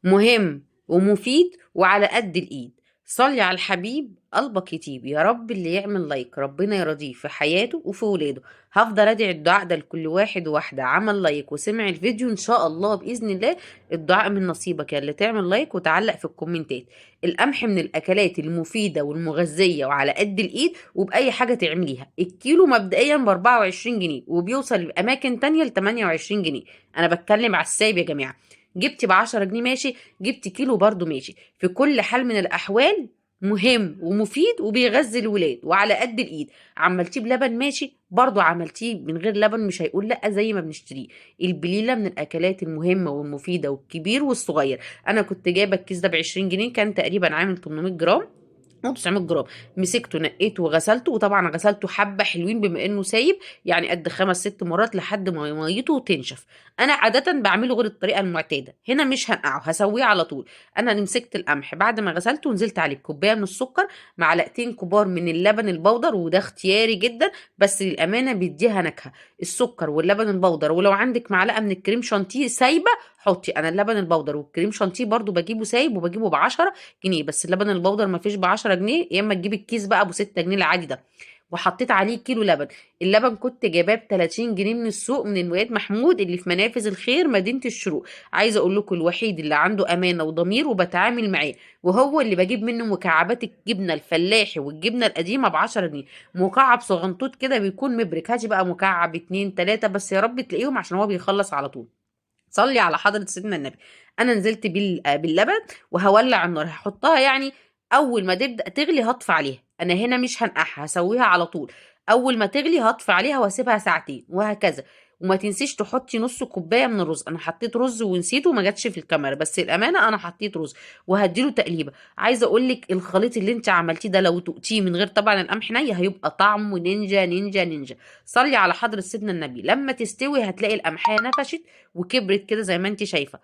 مهم ومفيد وعلى قد الإيد. صلي على الحبيب قلبك يطيب. يا رب اللي يعمل like ربنا يرضيه في حياته وفي ولاده. هفضل ادعي الدعاء ده لكل واحد وواحدة عمل like وسمع الفيديو، ان شاء الله باذن الله الدعاء من نصيبك يا اللي تعمل like وتعلق في الكومنتات. القمح من الاكلات المفيدة والمغذيه وعلى قد الايد وباي حاجة تعمليها. الكيلو مبدئيا ب 24 جنيه وبيوصل لاماكن تانية ل 28 جنيه. انا بتكلم على السايب يا جماعة. جبتي ب 10 جنيه ماشي، جبتي كيلو برضو ماشي. في كل حال من الاحوال مهم ومفيد وبيغذي الولاد وعلى قد الايد. عملتيه بلبن ماشي، برضو عملتيه من غير لبن مش هيقول لا زي ما بنشتريه. البليله من الاكلات المهمة والمفيده والكبير والصغير. انا كنت جايبه الكيس ده ب 20 جنيه، كان تقريبا عامل 800 جرام او 900 جرام. مسكته نقيته وغسلته، وطبعا غسلته حبه حلوين بما انه سايب، يعني قد 5 6 مرات لحد ما ميته تنشف. انا عادة بعمله غير الطريقة المعتادة، هنا مش هنقعه، هسويه على طول. انا مسكت القمح بعد ما غسلته ونزلت عليه بكوبايه من السكر، معلقتين كبار من اللبن البودر، وده اختياري جدا بس للامانة بيديها نكهة. السكر واللبن البودر، ولو عندك معلقه من الكريم شانتيه سايبه حطي. انا اللبن البودر والكريم شانتيه برضو بجيبه سايب وبجيبه ب 10 جنيه، بس اللبن البودر ما فيش ب 10 جنيه، يا اما تجيب الكيس بقى ابو 6 جنيه العادي ده. وحطيت عليه كيلو لبن. اللبن كنت جايباه ب 30 جنيه من السوق، من الواد محمود اللي في منافذ الخير مدينة الشروق. عايزه اقول لكم الوحيد اللي عنده امانه وضمير وبتعامل معاه، وهو اللي بجيب منه مكعبات الجبنة الفلاحي والجبنه القديمة ب 10 جنيه. مكعب صغنطوط كده بيكون مبرك. هاتي بقى مكعب 2 3 بس يا رب تلاقيهم عشان هو بيخلص على طول. صلي على حضرة سيدنا النبي. انا نزلت باللبن وهولع النار، هحطها يعني اول ما تبدا تغلي هطفي عليها. انا هنا مش هنقعها، هسويها على طول. اول ما تغلي هطفي عليها واسيبها ساعتين وهكذا. وما تنسيش تحطي نص كوباية من الرز. انا حطيت رز ونسيته وما جاتش في الكاميرا، بس الامانة انا حطيت رز. وهديله تقليبه. عايزه اقول لك الخليط اللي انت عملتيه ده لو تقتيه من غير طبعا القمح ني هيبقى طعمه نينجا نينجا نينجا. صلي على حضره سيدنا النبي. لما تستوي هتلاقي القمحيه نفشت وكبرت كده زي ما انت شايفه،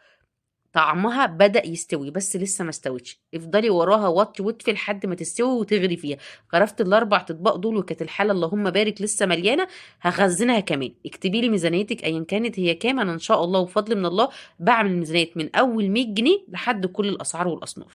طعمها بدأ يستوي بس لسه ما استوتش. افضلي وراها وطي وطفي لحد ما تستوي وتغلي فيها. غرفت الاربع اطباق دول وكانت الحالة اللهم بارك لسه مليانة، هخزنها كمان. اكتبي لي ميزانيتك ايا كانت هي كام. انا ان شاء الله وفضل من الله بعمل ميزانيات من اول 100 جنيه لحد كل الاسعار والاصناف.